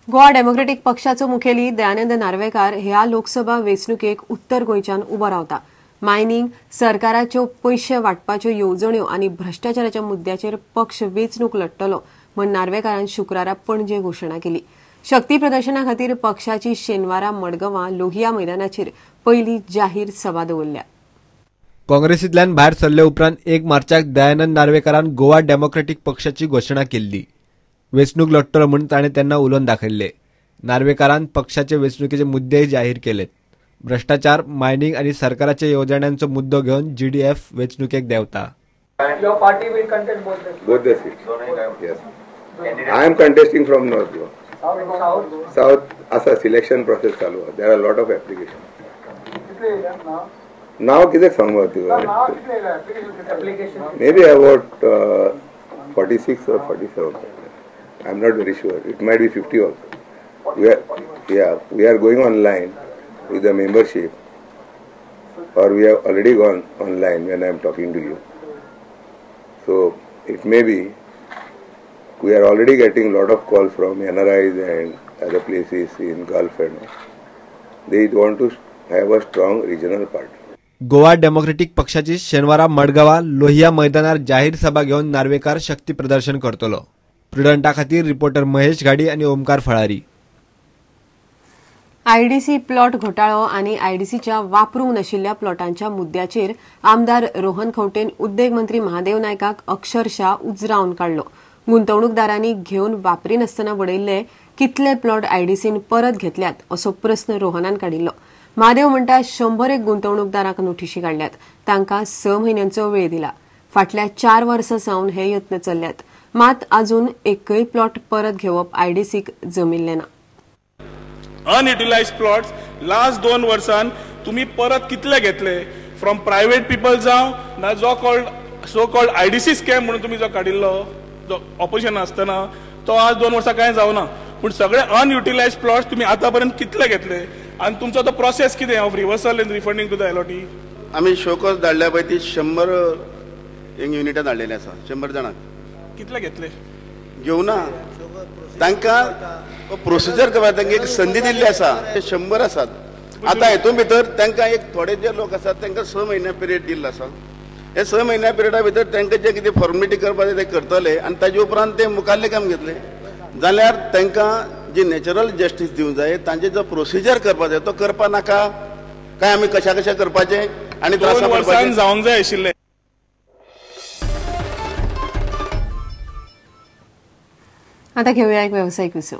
Goa democratic पक्षाचो मुखेली दयानंद नार्वेकार ह्या लोकसभा वेंचणुकेक उत्तर गोंयच्यान उबो रावता. मायनिंग, सरकाराच्यो पयशे वांटपाच्यो येवजण्यो आनी भ्रष्टाचाराच्या मुद्द्याचेर पक्ष वेंचणूक लढटलो म्हण नार्वेकारान शुक्रारा पणजे घोशणा केली. शक्ती प्रदर्शना खातीर पक्षाची शेनवारा मडगांवां लोहिया मैदानाचेर पयली जाहीर सभा दवरल्या. काँग्रेसींतल्यान भायर सरले उपरांत 1 मार्चाक दयानंद नार्वेकारान गोवा डेमोक्रेटिक पक्षाची घोशणा केल्ली. वेंचणूक लढटलो म्हूण ताणें तेन्ना उलोवन दाखयल्ले. नार्वेकारान पक्षाचे वेंचणुकेचे मुद्देय जाहीर केले. भ्रष्टाचार, मायनिंग आनी सरकाराच्या येवजण्यांचो मुद्दो घेवन जीडीएफ वेंचणुकेक देंवता. I am contesting from North Goa. South आसा सिलेक्शन प्रोसेस चालू आसा. There are lot of application. नाव कितें सांगू तुका? Maybe about 46 or 47. I am not very sure. It might be 50 also. We are going online with the membership, or we have already gone online when I am talking to you. So it may be we are already getting lot of calls from NRIs and other places in Gulf and all. They want to have a strong regional party. Goa Democratic पक्षाची शेनवारा मडगांवां लोहिया मैदानार जाहीर सभा घेवन नार्वेकार शक्ती प्रदर्शन करतलो. प्रुडंटा खातीर रिपोर्टर महेश घाडी आनी ओमकार फळारी. आयडीसी प्लॉट घोटाळो आनी आयडीसीच्या वापरूंक नाशिल्ल्या प्लॉटांच्या मुद्द्याचेर आमदार रोहन खंवटेन उद्देग मंत्री महादेव नायकाक अक्षरशः उजरावन काडलो. गुंतवणूकदारांनी घेवन वापरिनासतना वडयल्ले कितले प्लॉट आयडीसीन परत घेतल्यात असो प्रस्न रोहनान काडिल्लो. महादेव म्हणटा 101 गुंतवणूकदारांक नोटिशी काडल्यात, तांकां 6 म्हयन्यांचो वेळ दिला. फाटल्या 4 वर्सां सावन हे यत्न चल्ल्यात, मात अजून एकय प्लॉट परत घेवप आयडीसीक जमिल्लें ना. अनयुटिलायज प्लॉट्स लास्ट 2 वर्सान तुम्ही परत कितले घेतले फ्रॉम प्रायव्हेट पीपल जावं ना जो cold so called IDC scam म्हणून तुम्ही जो काडिल्लो जो ऑपोजिशन आसतना तो आज 2 वर्सां कांय जावना, पूण सगळे अनयुटिलायज प्लॉट्स तुम्ही आतापर्यंत कितले घेतले आनी तुमचो तो प्रोसेस कितें of reversal and refunding to the allottee? आमी शोकॉज धाडल्या पळय ती 100 युनिटां धाडलेली आसा. 100 जाणांक कितले घेतले? घेवना तांकां प्रोसिजर करपाक तांकां एक संदी दिल्ली आसा. 100 आसात आतां हितून भितर तांकां एक थोडे जे लोक आसात तांकां 6 म्हयन्या पिरियड दिल्लो आसा. हे 6 म्हयन्या पिरियडा भितर तांकां जे कितें फॉर्मेलिटी करपाचें तें करतले आनी ताजे उपरांत ते मुखारलें काम घेतले जाल्यार तांकां जी नॅचरल जस्टीस दिवंक जाय तांचे जो प्रोसिजर करपाक जाय तो करपा नाका काय आमी कशा कशा करपाचें आनी 2 वर्सांक जावंक जाय आशिल्लें. आता घेऊया एक व्यावसायिक विसव.